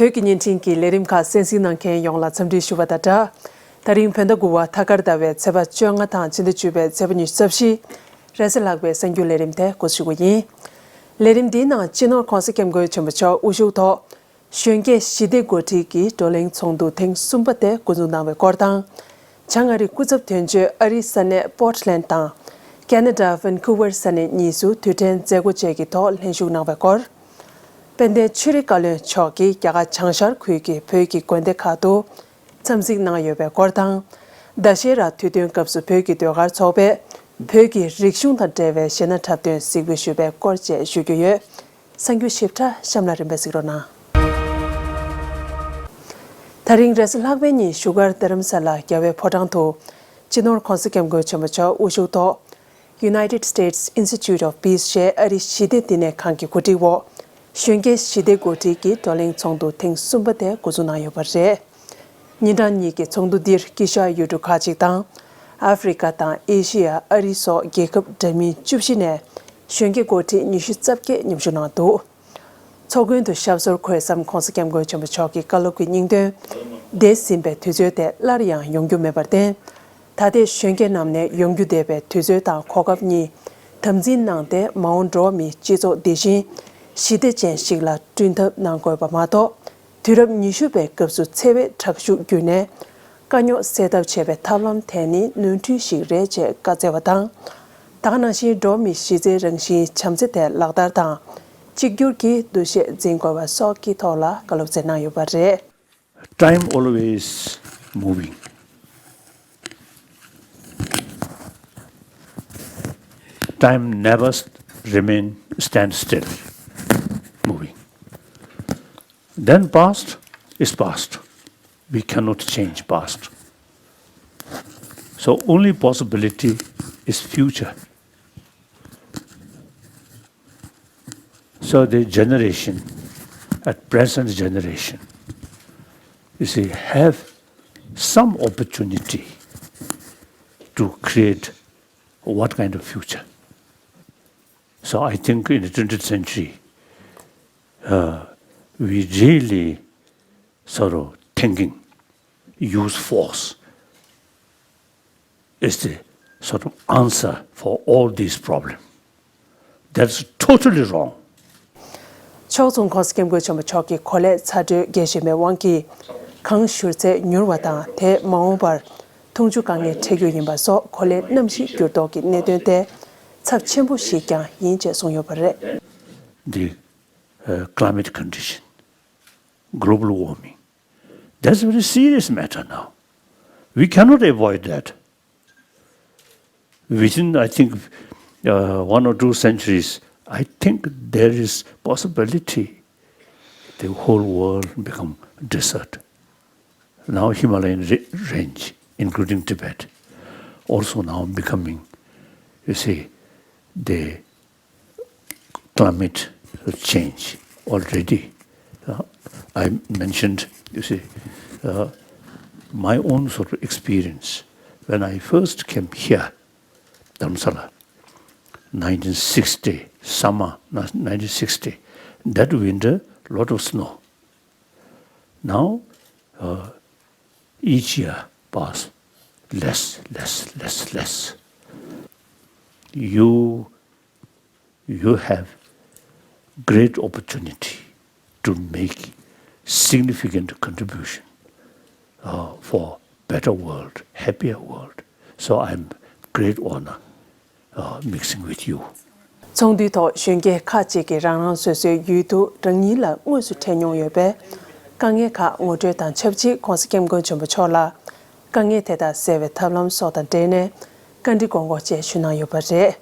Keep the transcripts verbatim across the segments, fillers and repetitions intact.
བོད་ཀྱི་བརྙན་འཕྲིན་གྱི་ལས་རིམ་ཁག་གསན་གཟིགས་གནང་མཁན་ཡོངས་ལ་འཚམས་འདྲི་ཞུ་བ་དང་སྦྲགས། ད་རིང་བོད་ཟླ་དགུ་བ་ཐ་སྐར་ཟླ་བའི་ཚེས་པ་བཅོ་ལྔ་དང་ཕྱི་ཟླ་བཅུ་པའི་ཚེས་པ་ཉི་ཤུ་རྩ་བཞི། རེས་གཟའ་ལྷག་པའི་གསར་འགྱུར་ལས་རིམ་དེ་འགོ་འཛུགས་ཞུ་རྒྱུ་ཡིན། ལས་རིམ་འདིའི་ནང་སྤྱི་ནོར་༧གོང་ས་༧སྐྱབས་མགོན་ཆེན་པོ་མཆོག་དབུ་བཞུགས་ཐོག་གཞོན་སྐྱེས་ཞི་བདེ་འགོ་ཁྲིད་ཀྱི་བགྲོ་གླེང་ཚོགས་འདུ་ཐེངས་གསུམ་པ་དེ་འགོ་འཛུགས་གནང་བའི་སྐོར་དང་། བྱང་ཨ་རིའི་སྐུ་ཚབ་དོན་གཅོད་ཨ་རིའི་ས་གནས་པོར་ཊི་ལན་དང་། ཁེ་ན་ཌ་ཝན་ཀུ་ཝར་ས་གནས་གཉིས་སུ་དུས་དྲན་མཛད་སྒོ་བཅས་ཀྱི་ཐོག་ལྷན་ཞུགས་གནང་བའི་སྐོར། དཔལ་ལྡན་ཆོས་རིག་བཀའ་བློན་མཆོག་གིས་རྒྱ་གར་བྱང་ཤར་ཁུལ་གྱི་བོད་ཀྱི་དགོན་སྡེ་ཁག་ཏུ་འཚམས་གཟིགས་གནང་ཡོད་པའི་སྐོར་དང་། ཟླ་ཤས་ར་དུས་སྟོན་སྐབས་སུ་བོད་ཀྱི་ཟློས་གར་ཚོགས་པས་བོད་ཀྱི་རིག་གཞུང་དང་འབྲེལ་བའི་གཞས་སྣ་འཁྲབ་སྟོན་གཟིགས་འབུལ་ཞུས་པའི་སྐོར་བཅས་ཞུ་རྒྱུ་ཡོད། གསར་འགྱུར་ཞིབ་ཕྲ་གཤམ་ལ་རིམ་པས་གཟིགས་རོགས་གནང་། ད་རིང་རེས་གཟའ་ལྷག་པའི་ཉིན་བཞུགས་སྒར་རྡ་རམ་ས་ལ་རྒྱལ་བའི་ཕོ་བྲང་དུ་སྤྱི་ནོར་༧གོང་ས་༧སྐྱབས་མགོན་ཆེན་པོ་མཆོག་དབུ་བཞུགས་ཐོག United States Institute of Peace ཞེས་ཨ་རིའི་ཞི་བདེ་བསྟི་གནས་ཁང་གི་གོ་སྒྲིག་འོག་གཞོན་སྐྱེས་ཞི་བདེ་འགོ་ཁྲིད་ཀྱི་བགྲོ་གླེང་ཚོགས་འདུ་ཐེངས་གསུམ་པ་དེ་འགོ་འཛུགས་གནང་ཡོད་པ་རེད། ཉིན་གྲངས་གཉིས་ཀྱི་ཚོགས་འདུ་འདིར་དཀྱིལ་ཤར་ཡུལ་གྲུ་ཁག་ཅིག་དང་། ཨ་ཧྥེ་རི་ཀ་དང་ཨེ་ཤི་ཡ། ཨ་རི་སོགས་རྒྱལ་ཁབ་འདྲ་མིན་བཅུ་བཞི་ནས་གཞོན་སྐྱེས་འགོ་ཁྲིད་ཉི་ཤུ་རྩ་བརྒྱད་མཉམ་ཞུགས་གནང་འདུག་ཚོགས་མགོན་དུ་ཞབས་སོར་འཁོད་མཚམས་༧གོང་ས་༧སྐྱབས་མགོན་ཆེན་པོ་མཆོག་གི་བཀའ་སློབ་ཀྱི་སྙིང་དོན། འདས་ཟིན་པའི་དུས་ཚོད་དེ་སླར་ཡང་ཡོང་རྒྱུ་མེད་པར་བརྟེན། ད་ལྟའི་གཞོན་སྐྱེས་རྣམས་ནས་ཡོང་རྒྱུ་འདས་པའི་དུས་ཚོད་དང་གོ་སྐབས་གཉིས་དམ་འཛིན་གནང་སྟེ། མ་འོངས་འགྲོ་བ་མིའི་སྤྱི་ཚོགས་འདི་བཞིན་ཞི་བདེ་ཅན་ཞིག་ལ་བསྐྲུན་ཐབས་གནང་དགོས་པ་མ་གཏོགས། དུས་རབས་ཉི་ཤུ་པའི་སྐབས་སུ་འཚེ་བའི་དྲག་ཤུགས་བརྒྱུད་ནས་དཀའ་རྙོག་སེལ་ཐབས་བྱེད་པའི་ཐབས་ལམ་དེ་ནི་ནོར་འཁྲུལ་ཞིག་རེད་ཅེས་བཀའ་སྩལ་བ་དང་། ད་ག་ནང་བཞིན་འགྲོ་བ་མིའི་གཞི་རྩའི་རང་བཞིན་བྱམས་བརྩེ་དེ་ལག་བསྟར་དང་། གཅིག་གྱུར་གྱི་འདུ་ཤེས་འཛིན་དགོས་པ་སོགས་ཀྱི་ཐོག་ལ་བཀའ་སློབ་སྩལ་གནང་ཡོད་པ་རེད། Time always moving. Time never st- remain stand still, moving. Then past is past. We cannot change past. So only possibility is future. So the generation, at present generation, you see, have some opportunity to create what kind of future. So I think in the twentieth century, uh, we really sort of thinking, use force is the sort of answer for all these problems. That's totally wrong. ཕྱོགས་མཚུངས་༧གོང་ས་༧སྐྱབས་མགོན་ཆེན་པོ་མཆོག་གི་གོ་ལའི་ཚ་དྲོད་རྒྱས་བཞིན་པའི་དབང་གིས། གངས་བཞུར་ཚད་མྱུར་བ་དང་དེས་མ་འོངས་པར་འཐུང་ཆུ་དཀའ་ངལ་འཕྲད་རྒྱུ་ཡིན་པ་སོགས་གོ་ལའི་གནམ་གཤིས་འགྱུར་ལྡོག་གི་གནད་དོན་དེ་ཚབས་ཆེན་པོ་ཞིག་ཀྱང་ཡིན་ཅེས་གསུངས་ཡོད་པ་རེད། The uh, climate condition, global warming, that's a very serious matter now. We cannot avoid that. Within, I think, uh, one or two centuries, I think there is possibility the whole world become desert. Now Himalayan ra- range, including Tibet, also now becoming, you see, the climate change already. Uh, I mentioned, you see, uh, my own sort of experience. When I first came here, Dharamsala, nineteen sixty, summer, nineteen sixty, that winter, lot of snow. Now, uh, each year pass, less, less, less, less. You you have great opportunity to make significant contribution uh, for better world, happier world. So I'm great honor uh, mixing with you. ཚོགས་འདུའི་ཐོག་གཞོན་སྐྱེས་ཁག་ཅིག་གིས་རང་རང་སོ་སོའི་ཡུལ་དུ་རང་ཉིད་ལ་དངོས་སུ་འཕྲད་མྱོང་ཡོད་པའི་དཀའ་ངལ་ཁག་ངོ་སྤྲོད་དང་ཆབས་ཅིག་༧གོང་ས་༧སྐྱབས་མགོན་ཆེན་པོ་མཆོག་ལ་དཀའ་ངལ་དེ་དག་སེལ་བའི་ཐབས་ལམ་སོགས་དང་འབྲེལ་ནས་བཀའ་འདྲི་དགོངས་སྐོར་བཅས་ཞུས་གནང་ཡོད་པ་རེད།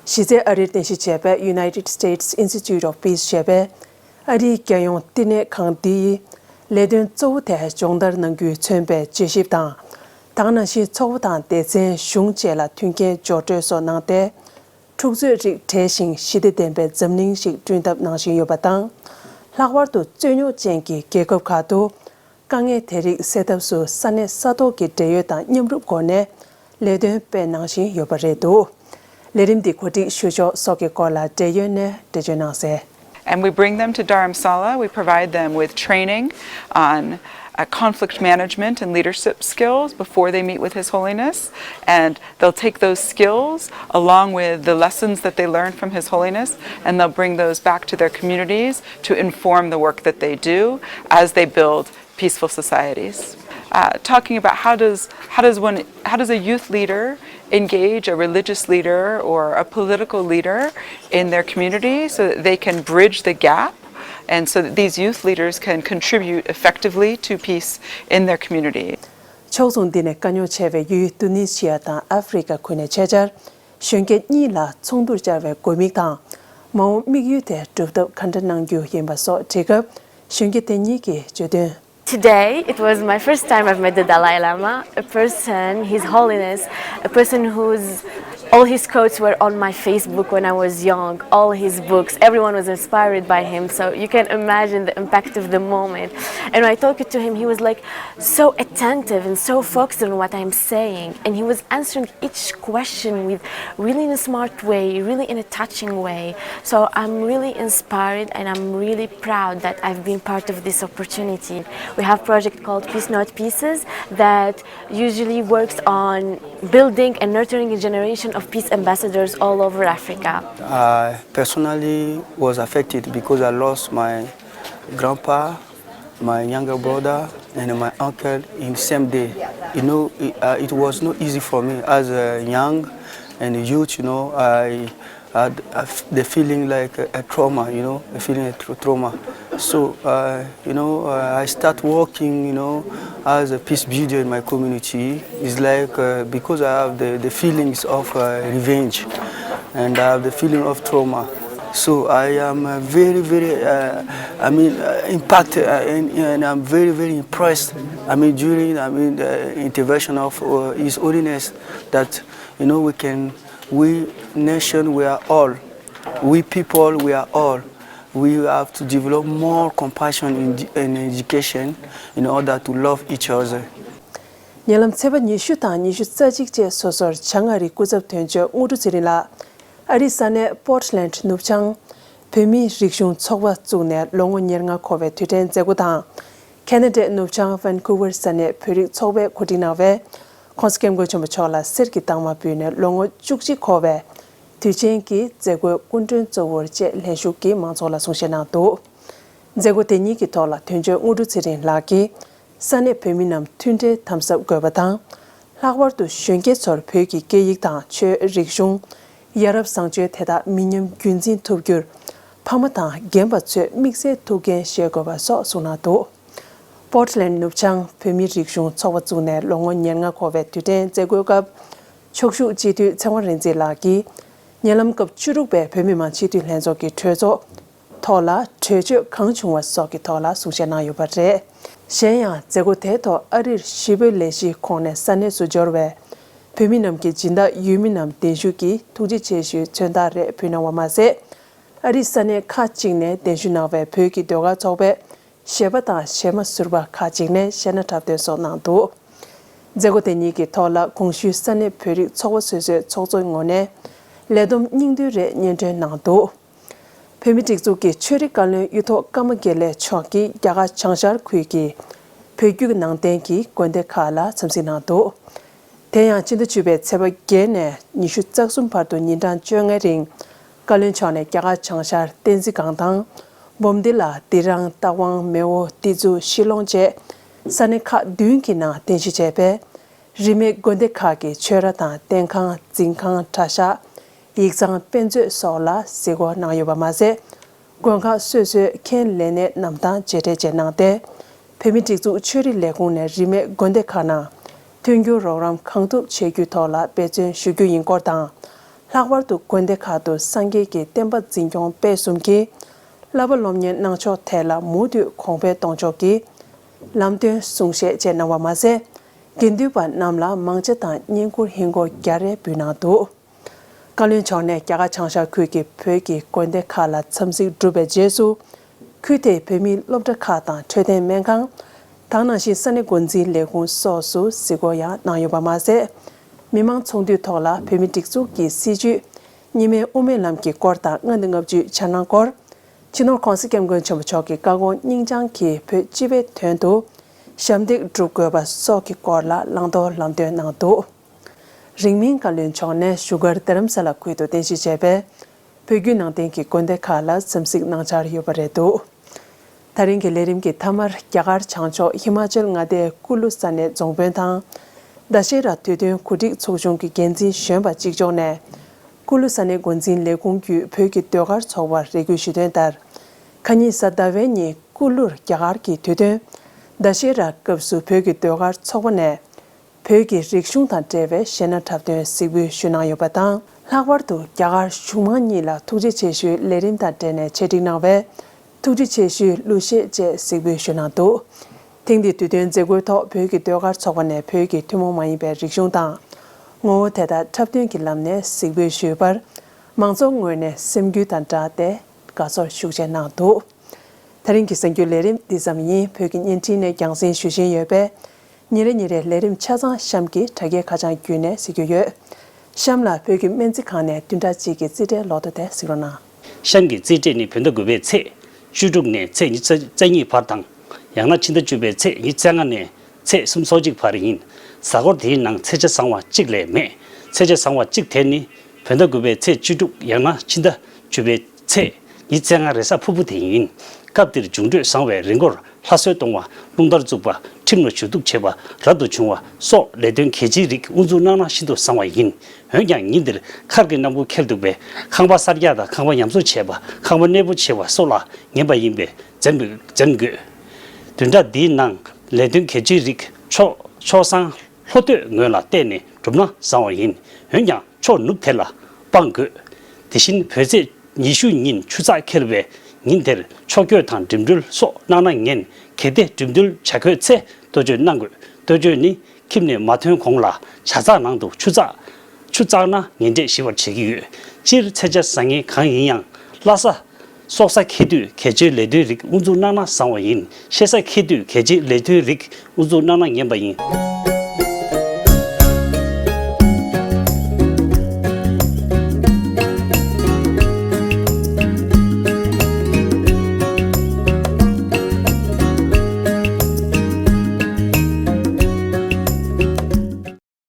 གཞི་རྩའི་ཨ་རིར་རྟེན་གཞི་བྱས་པའི་United States Institute of Peace ཞེས་པའི་ཨ་རིའི་རྒྱལ་ཡོངས་བསྟི་གནས་ཁང་འདིའི་ལས་དོན་གཙོ་བོ་དེ་སྦྱོང་བརྡར་གནང་རྒྱུས་མཚོན་པའི་དཔྱད་ཞིབ་དང་། ད་ག་ནང་བཞིན་ཚོགས་པ་དང་སྡེ་ཚན་གཞུང་བཅས་ལ་མཐུན་རྐྱེན་སྦྱོར་སྤྲོད་སོགས་གནང་སྟེ། འཁྲུག་རྩོད་རིགས་བྲལ་ཞིང་ཞི་བདེ་ལྡན་པའི་འཛམ་གླིང་ཞིག་བསྐྲུན་ཐབས་གནང་བཞིན་ཡོད་པ་དང་། ལྷག་པར་དུ་རྩོད་རྙོག་ཅན་གྱི་རྒྱལ་ཁབ་ཁག་ཏུ། དཀའ་ངལ་དེ་རིགས་སེལ་ཐབས་སུ་ས་གནས་ས་ཐོག་གི་འབྲེལ་ཡོད་དང་མཉམ་རུབ་སྒོ་ནས་ལས་དོན་སྤེལ་གནང་བཞིན་ཡོད་པ་རེད་འདུག་ལས་རིམ་འདི་གོ་སྒྲིག་ཞུ་ཕྱོགས་སོགས་ཀྱི་སྐོར་ལ་འབྲེལ་ཡོད་ནས་འགྲེལ་བརྗོད་གནང་གསལ། And we bring them to Dharamsala. We provide them with training on uh, conflict management and leadership skills before they meet with His Holiness. And they'll take those skills along with the lessons that they learn from His Holiness, and they'll bring those back to their communities to inform the work that they do as they build peaceful societies. Uh, talking about how does how does one how does a youth leader engage a religious leader or a political leader in their community so that they can bridge the gap and so that these youth leaders can contribute effectively to peace in their community. ཕྱོགས་མཚུངས་འདི་ནས་དཀའ་རྙོག་ཆེ་བའི་ཡུལ་ཏུ་ནི་ཤི་ཡ་དང་ཨ་ཧྥེ་རི་ཀ་ཁུལ་ནས་ཆེད་བཅར་གཞོན་སྐྱེས་གཉིས་ལ་ཚོགས་འདུར་བཅར་བའི་དགོས་དམིགས་དང་། མ་འོངས་དམིགས་ཡུལ་དེ་སྒྲུབ་ཐབས་ག་འདྲ་གནང་རྒྱུ་ཡིན་པ་སོགས་དྲིས་སྐབས་གཞོན་སྐྱེས་དེ་གཉིས་ཀྱིས་བརྗོད་དོན། Today, it was my first time I've met the Dalai Lama, a person, His Holiness, a person whose all his quotes were on my Facebook when I was young, all his books, everyone was inspired by him. So you can imagine the impact of the moment. And when I talked to him, he was like so attentive and so focused on what I'm saying. And he was answering each question with really in a smart way, really in a touching way. So I'm really inspired and I'm really proud that I've been part of this opportunity. We have a project called Peace Not Pieces that usually works on building and nurturing a generation of peace ambassadors all over Africa. I personally was affected because I lost my grandpa, my younger brother, and my uncle in the same day. You know, it, uh, it was not easy for me as a young and youth. You know, I had a f- the feeling like a, a trauma. You know, a feeling of tra- trauma. So, uh, you know, uh, I start working. You know, as a peace builder in my community. It's like uh, because I have the, the feelings of uh, revenge, and I have the feeling of trauma. So I am uh, very, very, uh, I mean, uh, impacted, uh, and, and I'm very, very impressed. I mean, during, I mean, the intervention of uh, His Holiness, that you know we can, we nation, we are all, we people, we are all. We have to develop more compassion in, in education in order to love each other. ཉེ་ལམ་ཚེས་པ་ཉི་ཤུ་དང་ཉི་ཤུ་རྩ་གཅིག་བཅས་སོ་སོར་བྱང་ཨ་རིའི་སྐུ་ཚབ་དོན་གཅོད་དངོས་གྲུབ་ཚེ་རིང་ལགས་ཨ་རིའི་ས་གནས་པོར་ཊི་ལེན་ཌི་ནུབ་བྱང་བོད་མིའི་རིག་གཞུང་ཚོགས་པ་བཙུགས་ནས་ལོ་ངོ་ཉེར་ལྔ་འཁོར་བའི་དུས་དྲན་མཛད་སྒོ་དང་། ཁེ་ན་ཌའི་ནུབ་བྱང་ཝན་ཀུ་ཝར་ས་གནས་བོད་རིགས་ཚོགས་པས་གོ་སྒྲིག་གནང་བའི་༸གོང་ས་༸སྐྱབས་མགོན་ཆེན་པོ་མཆོག་ལ་གསེར་གྱི་རྟགས་མ་ཕུལ་ནས་ལོ་ངོ་བཅུ་གཅིག་འཁོར་བའི་དུས་ཆེན་གྱི་མཛད་སྒོའི་སྐུ་མགྲོན་གཙོ་བོར་བཅས་ལྷན་ཞུགས་ཀྱིས་མང་ཚོགས་ལ་གསུང་བཤད་གནང་འདུག་མཛད་སྒོ་དེ་ཉིད་ཀྱི་ཐོག་ལ་དོན་གཅོད་དངོས་གྲུབ་ཚེ་རིང་ལགས་ཀྱིས་ས་གནས་བོད་མི་རྣམས་མཐུན་སྒྲིལ་དམ་ཟབ་དགོས་པ་དང་། ལྷག་པར་དུ་གཞོན་སྐྱེས་ཚོར་བོད་ཀྱི་སྐད་ཡིག་དང་ཆོས་རིག་གཞུང་། ཡ་རབས་བཟང་སྤྱོད་དེ་དག་མི་ཉམས་རྒྱུན་འཛིན་ཐུབ་རྒྱུར་ཕ་མ་དང་རྒན་པ་ཚོས་དམིགས་བསལ་ཐུགས་འགན་བཞེས་དགོས་པ་སོགས་གསུངས་གནང་འདུག་པོར་ཊི་ལེན་ཌི་ནུབ་བྱང་བོད་མིའི་རིག་གཞུང་ཚོགས་པ་བཙུགས་ནས་ལོ་ངོ་ཉེར་ལྔ་འཁོར་བའི་དུས་དྲན་མཛད་སྒོའི་སྐབས་ཕྱོགས་བཞུགས་སྤྱི་འཐུས་ཚེ་དབང་རིག་འཛིན་ལགས་ཀྱིས་ཉེ་ལམ་སྐབས་བཅུ་དྲུག་པའི་བོད་མི་མང་སྤྱི་འཐུས་ལྷན་ཚོགས་ཀྱི་གྲོས་ཚོགས་ཐོག་ལ་གྲོས་ཆོད་གང་བྱུང་བ་སོགས་ཀྱི་ཐོག་ལ་གསུང་བཤད་གནང་ཡོད་པ་རེད། གཞན་ཡང་མཛད་སྒོ་དེའི་ཐོག་ཨ་རིར་གཞིས་སྤོས་ལས་གཞིའི་ཁོངས་ནས་ས་གནས་སུ་འབྱོར་བའི་བོད་མི་རྣམས་ཀྱིས་སྦྱིན་བདག་ཡུལ་མི་རྣམས་གདན་ཞུ་གིས་ཐུགས་རྗེ་ཆེ་ཞུའི་མཚོན་རྟགས་རེ་ཕུལ་གནང་བ་མ་ཟད། ཨ་རིའི་ས་གནས་ཁག་ཅིག་ནས་གདན་ཞུ་གནང་བའི་བོད་ཀྱི་ཟློས་གར་ཚོགས་པའི་གཞས་པ་དང་གཞས་མ་ཟུར་པ་ཁག་ཅིག་ནས་གཞས་སྣ་འཁྲབ་སྟོན་སོགས་གནང་འདུག་མཛད་སྒོ་དེ་ཉིད་ཀྱི་ཐོག་ལ་གོང་ཞུས་ས་གནས་བོད་རིགས་ཚོགས་པ་སོ་སོའི་ཚོགས་གཙོའི་ངོས་ནས་ལས་བསྡོམས་སྙིང་བསྡུས་རེ་སྙན་སྒྲོན་གནང་འདུག་བོད་མིའི་སྒྲིག་འཛུགས་ཀྱི་ཆོས་རིག་བཀའ་བློན་གཡུ་ཐོག་ཀརྨ་དགེ་ལེགས་མཆོག་གིས་རྒྱ་གར་བྱང་ཤར་ཁུལ་གྱི་བོད་བརྒྱུད་ནང་བསྟན་གྱི་དགོན་སྡེ་ཁག་ལ་འཚམས་གཟིགས་གནང་འདུག་དེ་ཡང་ཕྱི་ཟླ་བཅུ་པའི་ཚེས་པ་བརྒྱད་ནས་ཉི་ཤུ་རྩ་གསུམ་བར་དུ་ཉིན་གྲངས་བཅོ་ལྔའི་རིང་བཀའ་བློན་མཆོག་ནས་རྒྱ་གར་བྱང་ཤར་བསྟན་འཛིན་སྒང་དང་། འབུམ་སྡེ་ལ་དི་རང་རྟ་དབང་མེའོ་ཏི་ཛུ་ཤི་ལོང་བཅས་ས་གནས་ཁག་བདུན་གྱི་ནང་རྟེན་གཞི་བྱས་པའི་རིས་མེད་དགོན་སྡེ་ཁག་གི་ཆོས་ར་དང་རྟེན་ཁང་འཛིན་ཁང་གྲྭ་ཤག་ཡིག་ཚང་དཔེ་མཛོད་སོགས་ལ་གཟིགས་སྐོར་གནང་ཡོད་པ་མ་ཟད། དགོན་ཁག་སོ་སོའི་མཁན་ལས་སྣེ་རྣམས་དང་མཇལ་འཕྲད་བཅས་གནང་སྟེ། བོད་མིའི་སྒྲིག་འཛུགས་ཆོས་རིག་ལས་ཁུངས་ནས་རིས་མེད་དགོན་སྡེ་ཁག་ནང་མཐུན་འགྱུར་རོགས་རམ་གང་ཐུབ་བྱེད་རྒྱུའི་ཐོག་ལ་འབད་བརྩོན་ཞུ་རྒྱུ་ཡིན་སྐོར་དང་། ལྷག་པར་དུ་དགོན་སྡེ་ཁག་ཏུ་སངས་རྒྱས་ཀྱི་བསྟན་པ་འཛིན་སྐྱོང་སྤེལ་གསུམ་གྱི་བསླབ་པ་སློབ་གཉེར་གནང་ཕྱོགས་ཐད་ལ་མུ་མཐུད་གོང་འཕེལ་གཏོང་ཕྱོགས་ཀྱི་ལམ་སྟོན་གསུང་བཤད་བཅས་གནང་བ་མ་ཟད། དགེ་འདུན་པ་རྣམས་ལ་མང་ཇ་དང་བསྙེན་བཀུར་ཧིན་སྒོར་བརྒྱ་རེ་འབུལ་གནང་འདུག་བཀའ་བློན་མཆོག་ནས་རྒྱ་གར་བྱང་ཤར་ཁུལ་གྱི་བོད་ཀྱི་དགོན་སྡེ་ཁག་ལ་འཚམས་གཟིགས་གྲུབ་པའི་རྗེས་སུ། ཁུལ་དེའི་བོད་མིའི་སློབ་གྲྭ་ཁག་དང་འཕྲོད་བསྟེན་སྨན་ཁང་། ད་ག་ནང་བཞིན་ས་གནས་འགོ་འཛིན་ལས་ཁུངས་སོགས་སུ་གཟིགས་སྐོར་ཡང་གནང་ཡོད་པ་མ་ཟད། མི་མང་ཚོགས་འདུའི་ཐོག་ལ་བོད་མིའི་སྒྲིག་འཛུགས་ཀྱི་སྲིད་བྱུས་གཉིས་སྨན་དབུ་མའི་ལམ་གྱི་སྐོར་དང་མངའ་སྡེ་ལྔ་བཅུའི་འཆར་སྣང་སྐོར། སྤྱི་ནོར་༸གོང་ས་༸སྐྱབས་མགོན་ཆེན་པོ་མཆོག་གི་བཀའ་དགོངས་སྙིང་བཅངས་ཀྱིས་བོད་སྤྱི་པའི་དོན་དུ་ཞབས་འདེགས་སྒྲུབ་དགོས་པ་སོགས་ཀྱི་སྐོར་ལ་བླང་དོར་ལམ་སྟོན་གནང་འདུག། རིང་མིན་བཀའ་བློན་མཆོག་ནས་བཞུགས་སྒར་རྡ་རམ་ས་ལ་ཁུལ་དུ་རྟེན་གཞི་བྱས་པའི་བོད་བརྒྱུད་ནང་བསྟན་གྱི་དགོན་སྡེ་ཁག་ལ་འཚམས་གཟིགས་གནང་འཆར་ཡོད་པ་རེད་འདུག། ད་རིང་གི་ལས་རིམ་གྱི་མཐའ་མར། རྒྱ་གར་བྱང་ཕྱོགས་ཧི་མ་ཅལ་མངའ་སྡེའི་ཀུ་ལུ་ས་གནས་རྫོང་དཔོན་དང་། དཱ་ཤེ་ར་དུས་སྟོན་གོ་སྒྲིག་ཚོགས་ཆུང་གི་འགན་འཛིན་གཞོན་པ་གཅིག་ལྕོགས་ནས། ཀུ་ལུ་ས་གནས་འགོ་འཛིན་ལས་ཁུངས་བརྒྱུད་བོད་ཀྱི་ཟློས་གར་ཚོགས་པར་རེ་སྐུལ་ཞུས་དོན་ལྟར། ཁ་ཉིན་གཟའ་ཟླ་བའི་ཉིན་ཀུ་ལུར་རྒྱ་གར་གྱི་དུས་སྟོན་དཱ་ཤེ་ར་སྐབས་སུ་བོད་ཀྱི་ཟློས་གར་ཚོགས་པ་ནས། བོད་ཀྱི་རིག་གཞུང་དང་འབྲེལ་བའི་གཞས་སྣ་འཁྲབ་སྟོན་གཟིགས་འབུལ་ཞུས་གནང་ཡོད་པ་དང་། ལྷག་པར་དུ་རྒྱ་གར་གཞུང་མང་གཉིས་ལ་ཐུགས་རྗེ་ཆེ་ཞུའི་ལས་རིམ་དང་འབྲེལ་ནས་ཆེད་སྒྲིག་གནང་བའི་ཐུགས་རྗེ་ཆེ་ཞུའི་གླུ་གཞས་བཅས་གཟིགས་འབུལ་ཞུས་གནང་འདུག། ཐེངས་འདིའི་དུས་སྟོན་མཛད་སྒོའི་ཐོག་བོད་ཀྱི་ཟློས་གར་ཚོགས་པ་ནས་བོད་ཀྱི་ཐུན་མོང་མ་ཡིན་པའི་རིག་གཞུང་དང་ངོ་བོ་དེ་དག་འཁྲབ་སྟོན་གྱི་ལམ་ནས་གཟིགས་འབུལ་ཞུས་པར། མང་ཚོགས་ངོས་ནས་སེམས་འགུལ་དང་སྦྲགས་ཏེ་དགའ་ཚོར་ཤུགས་ཆེ་གནང་འདུག། ད་རིང་གི་གསར་འགྱུར་ལས་རིམ་འདི་ཙམ་ཡིན། བོད་ཀྱི་བརྙན་འཕྲིན་ནས་རྒྱང་སྲིང་ཞུ་བཞིན་ཡོད་པས། ཉིན་རེ་ཉིན་རེ་ལས་རིམ་ཆ་ཚང་གཤམ་གྱི་དྲ་རྒྱའི་ཁ་བྱང་བརྒྱུད་ནས་གཟིགས་རྒྱུ་ཡོད། གཤམ་ལ་བོད་ཀྱི་སྨན་རྩིས་ཁང་ནས་བདུན་ཕྲག་གཅིག་གི་རྩིས་ཁྲའི་ལོ་ཐོ་དེ་གཟིགས་རོགས་གནང་། གཤམ་གྱི་རྩིས་ཁྲ་ནི་བོད་ཟླ་དགུ་པའི་ཚེས་བཅུ་དྲུག་ནས་ཚེས་ཉི་ཤུ་རྩ་གཉིས་བར་དང་། ཡང་ན་ཕྱི་ཟླ་བཅུ་པའི་ཚེས་ཉི་ཤུ་རྩ་ལྔ་ནས་ཚེས་སུམ་ཅུ་སོ་གཅིག་བར་ཡིན། གཟའ་འཁོར་དེའི་ནང་ཚེས་ཆ་བཟང་བ་གཅིག་ལས་མེད། ཚེས་ཆ་བཟང་བ་གཅིག་དེ་ནི་བོད་ཟླ་དགུ་པའི་ཚེས་བཅུ་དྲུག་ཡང་ན་ཕྱི་ཟླ་བཅུ་པའི་ཚེས་ཉི་ཤུ་རྩ་ལྔ་རེས་གཟའ་ཕུར་བུ་དེ་ཡིན། སྐབས་འདིར་འབྱུང་འཕྲོད་བཟང་བའི་རི་མགོར་ལྷ་གསོལ་གཏོང་བ། རླུང་རྟར་བཙུགས་པ། ཁྲིམས་ལ་ཞུ་གཏུག་བྱེད་པ། རབ་ཏུ་བྱུང་བ་སོགས་ལས་དོན་གལ་ཆེའི་རིགས་དབུ་འཛུགས་གནང་ན་ཤིན་ཏུ་བཟང་བ་ཡིན། འོན་ཀྱང་ཉིན་འདིར་མཁར་གྱི་གནམ་སྒོ་ཁེལ་འདུག་པས། ཁང་པ་གསར་རྒྱག་དང་ཁང་པ་ཉམས་གསོ་བྱེད་པ། ཁང་པ་གནས་སྤོ་བྱེད་པ་སོགས་ལ་ངན་པ་ཡིན་པས་འཛེམ་འཛེམ་དགོས། བདུན་ཕྲག་འདིའི་ནང་ལས་དོན་གལ་ཆེའི་རིགས་ཕྱོགས་ཕྱོགས་བཟང་ལྷོ་སྟོད་ངོས་ལ་བལྟས་ནས་བསྒྲུབས་ན་བཟང་བ་ཡིན། འོན་ཀྱང་ཕྱོགས་ནུབ་དེ་ལ་སྤང་དགོས། དེ་བཞིན་བོད་ཚེས་ཉི་ཤུ་ཉིན་ཆུ་ཚགས་འཁེལ་བས། ཉིན་དེར་ཕྱོགས་བསྐྱོད་དང་འགྲིམ་འགྲུལ་སོགས་གནང་ན་ངན། གལ་ཏེ་འགྲིམ་འགྲུལ་བྱ་དགོས་ཚེ་ལྟོ་བཅོས་གནང་དགོས། ལྟོ་བཅོས་ནི་ཁྱིམ་ནས་མ་ཐོན་གོང་ལ་ཇ་ཚགས་ནང་དུ་ཆུ་ཚགས་ཆུ་བཙགས་ན་ངན་འབྲས་ཞི་བར་བྱེད་ཀྱི་ཡོད། སྤྱིར་ཚེས་ཆ་བཟང་ངན་གང་ཡིན་ཡང་བླ་གཟའ། སྲོག་གཟའ་འཁེལ་དུས་གལ་ཆེའི་ལས་དོན་རིགས་དབུ་འཛུགས་གནང་ན་བཟང་བ་ཡིན། གཤེད་གཟའ་འཁེལ་དུས་གལ་ཆེའི་ལས་དོན་རིགས་དབུ་འཛུགས་གནང་ན་ངན་པ་ཡིན།